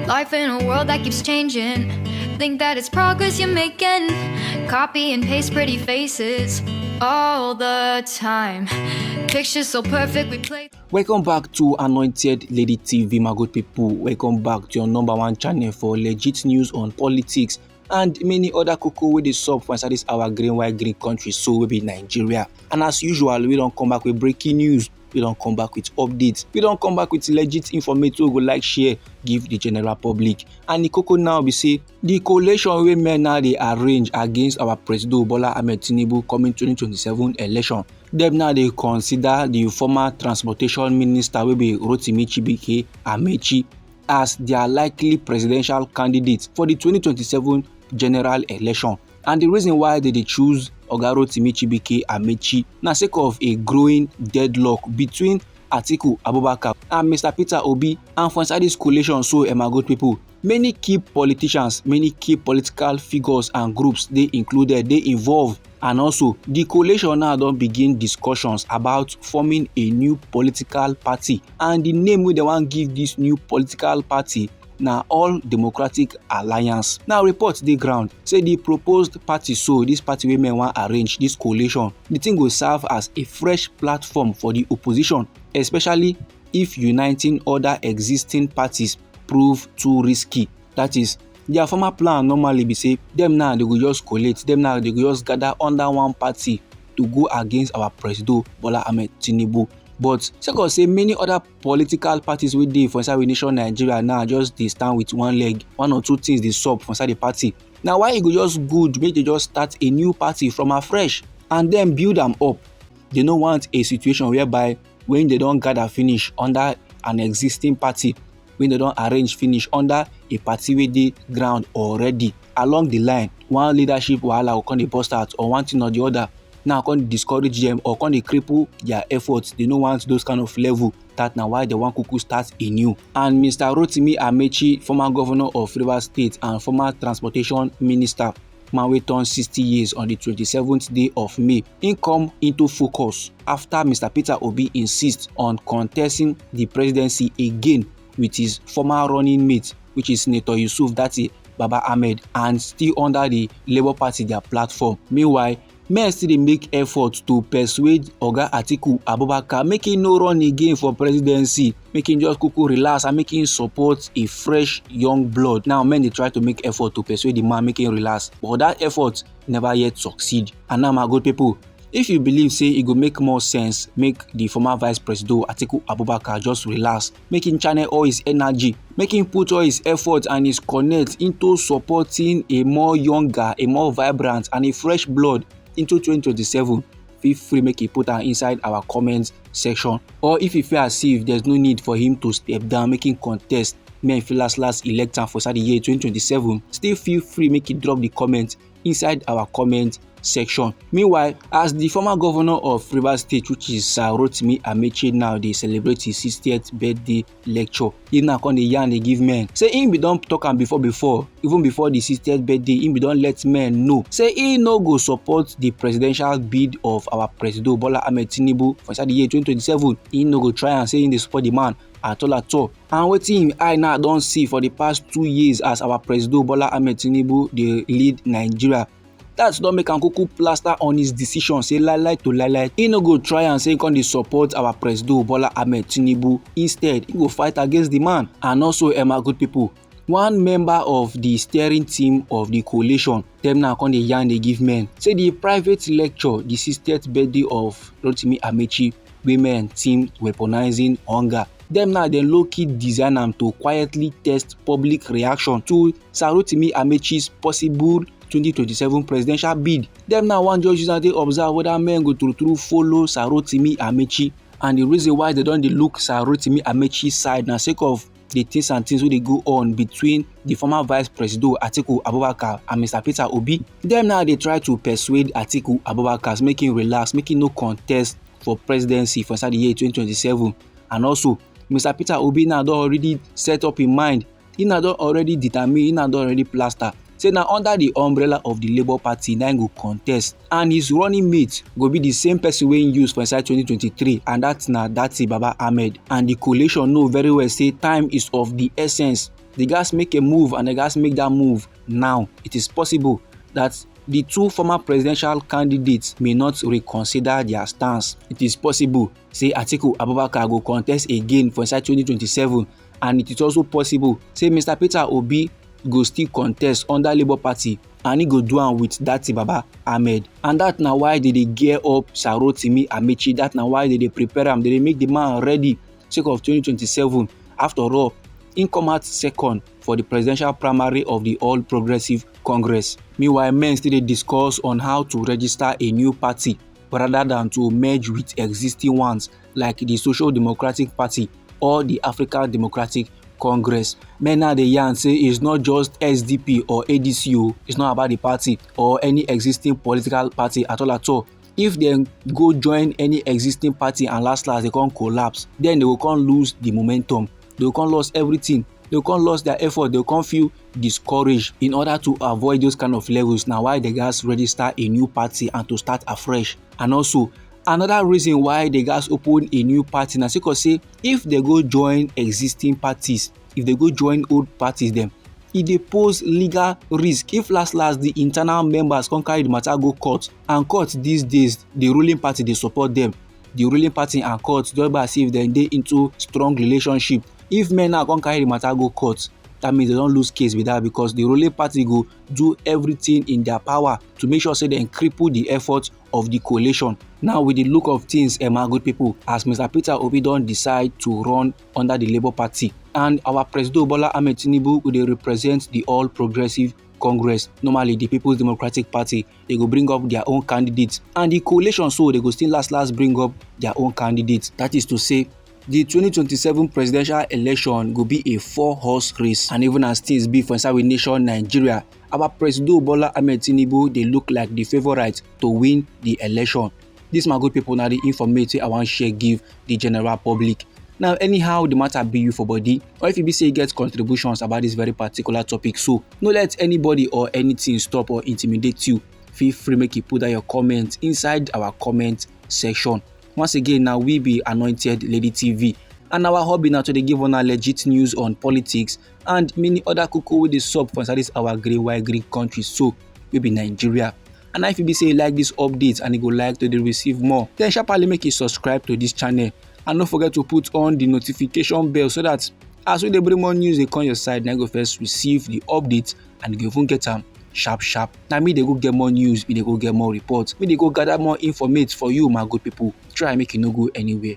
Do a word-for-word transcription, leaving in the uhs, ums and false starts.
Life in a world that keeps changing. Think that it's progress you're making. Copy and paste pretty faces all the time. Pictures so perfect, we play. Welcome back to Anointed Lady T V, my good people. Welcome back to your number one channel for legit news on politics and many other koko wey dey sup for inside this our green white green country so wey be Nigeria. And as usual, we don come back with breaking news. We don come back with updates. We don come back with legit information wey go like share give the general public. And the koko now be say the coalition wey men now dey arrange against our Presido Bola Ahmed Tinubu coming twenty twenty-seven election, dem now dey consider the former transportation minister wey be Rotimi Chibike Amechi as their likely presidential candidate for the twenty twenty-seven general election. And the reason why they dey choose Oga Rotimi Chibike Amechi na sake of a growing deadlock between Atiku Abubakar and Mister Peter Obi. And for inside this coalition so, eh, my good people, many key politicians, many key political figures and groups dey included, dey involved. And also, the coalition now don begin discussions about forming a new political party, and the name wey dem wan give this new political party na All Democratic Alliance. Now, reports dey ground say the proposed party so, this party wey men wan arrange, this coalition, the thing go serve as a fresh platform for the opposition, especially if uniting other existing parties prove too risky. That is, their former plan normally be say dem now dey go just collate, dem now dey go just gather under one party to go against our Presido Bola Ahmed Tinubu. But sake of say many other political parties wey dey for inside we nation Nigeria now just dey stand with one leg, one or two things dey sup for inside the party. Na why e go just good make they just start a new party from afresh and then build am up. They no want a situation whereby when they don gather finish under an existing party, when they don arrange finish under a party wey dey ground already, along the line, one leadership wahala go come dey burst out or one thing or the other. Now come dey discourage them or come dey cripple their efforts. They no want those kind of level. That na why they wan kuku start anew. And Mister Rotimi Amechi, former governor of Rivers State and former transportation minister, man wey turn sixty years on the twenty-seventh day of May, im come into focus after Mister Peter Obi insist on contesting the presidency again with his former running mate, which is Senator Yusuf Datti Baba Ahmed, and still under the Labour Party their platform. Meanwhile, men still dey make effort to persuade Oga Atiku Abubakar make he no run again for presidency, make him just kuku relax and make him support a fresh young blood. Now, men dey try to make effort to persuade the man make him relax, but that effort never yet succeed. And now, my good people, if you believe say e go make more sense make the former Vice Presido Atiku Abubakar just relax, make him channel all his energy, make him put all his effort and his connect into supporting a more younger, a more vibrant and a fresh blood into twenty twenty-seven, feel free make you put am inside our comment section. Or if you feel as if there's no need for him to step down, make him contest, make him last last elect am for inside the year twenty twenty-seven, still feel free make you drop the comment inside our comment section. Meanwhile, as the former governor of Rivers State, which is Sir Rotimi Amechi, now dey celebrate his sixtieth birthday lecture, he now come dey yarn dey give men say he bin don talk am before before, even before the sixtieth birthday, he bin don let men know say he no go support the presidential bid of our Presido Bola Ahmed Tinubu for inside the year twenty twenty-seven. He no go try and say he dey support the man at all at all. And wetin him eye now don see for the past two years as our Presido Bola Ahmed Tinubu dey lead Nigeria, that don make am kuku plaster on his decision say lie lie to lie lie, he no go try and say he come dey support our Presido Bola Ahmed Tinubu. Instead, he go fight against the man. And also, eh, my good people, one member of the steering team of the coalition, dem now come dey yarn dey give men say the private lecture, the sixtieth birthday of Rotimi Amechi, wey men team weaponizing hunger, dem now dem low-key design am to quietly test public reaction to Sir Rotimi Amechi's possible twenty twenty-seven presidential bid. Dem now wan just use am take observe whether men go true true follow Sir Rotimi Amechi. And the reason why they don dey look Sir Rotimi Amechi side na sake of the things and things wey dey go on between the former Vice Presido Atiku Abubakar and Mister Peter Obi. Dem now dey try to persuade Atiku Abubakar make him relax, make him no contest for presidency for inside the year twenty twenty-seven. And also, Mister Peter Obi now don already set up him mind. He now don already determine, he now don already plaster say na under the umbrella of the Labour Party na him go contest, and his running mate go be the same person wey he use for inside twenty twenty-three, and that na Datti Baba Ahmed. And the coalition know very well say time is of the essence. They gats make a move, and they gats make that move now. It is possible that the two former presidential candidates may not reconsider their stance. It is possible say Atiku Abubakar go contest again for inside twenty twenty-seven, and it is also possible say Mister Peter Obi go still contest under Labour Party, and he go do am with Datti Baba Ahmed. And that na why they dey gear up Sarotimi Amechi. That na why they dey prepare am. They dey make the man ready sake of twenty twenty-seven. After all, he come out second for the presidential primary of the All Progressive Congress. Meanwhile, men still dey discuss on how to register a new party rather than to merge with existing ones like the Social Democratic Party or the African Democratic Congress. Men now dey yarn say it's not just S D P or A D C o, it's not about the party or any existing political party at all at all. If dem go join any existing party and last last they come collapse, then they go come lose the momentum. They go come lost everything. They go come lost their effort. They go come feel discouraged. In order to avoid those kind of levels, na why they gats register a new party and to start afresh. And also, another reason why they gats open a new party na sake of say if they go join existing parties, if they go join old parties dem, e dey pose legal risk if last last the internal members come carry the matter go court, and court these days, the ruling party dey support them. The ruling party and court just be as if dem dey into strong relationship. If men now come carry the matter go court, that means they don lose case be that, because the ruling party go do everything in their power to make sure say dem cripple the effort of the coalition. Now, with the look of things, eh, my good people, as Mister Peter Obi don decide to run under the Labour Party, and our Presido Bola Ahmed Tinubu go dey represent the All Progressive Congress, normally the People's Democratic Party, they go bring up their own candidates, and the coalition so they go still last last bring up their own candidates. That is to say, the twenty twenty-seven presidential election go be a four-horse race, and even as things be for inside we nation Nigeria, our Presido Bola Ahmed Tinubu dey look like the favourite to win the election. This, my good people, na the informate wey I wan share give the general public. Now, anyhow the matter be you for body, or if you be say you get contributions about this very particular topic, so no let anybody or anything stop or intimidate you. Feel free make you put down your comment inside our comment section. Once again, now we be Anointed Lady T V, and our hobby now to dey give una legit news on politics and many other koko wey dey sup for inside this our grey white green country. So we be Nigeria. And if you be say you like this update and you go like to dey receive more, then sharply make you subscribe to this channel, and don't forget to put on the notification bell so that as we dey bring more news dey come your side, na you go first receive the update and you go even get am sharp sharp. Na me dey go get more news, me dey go get more reports, me dey go gather more informate for you, my good people. Try make you no go anywhere.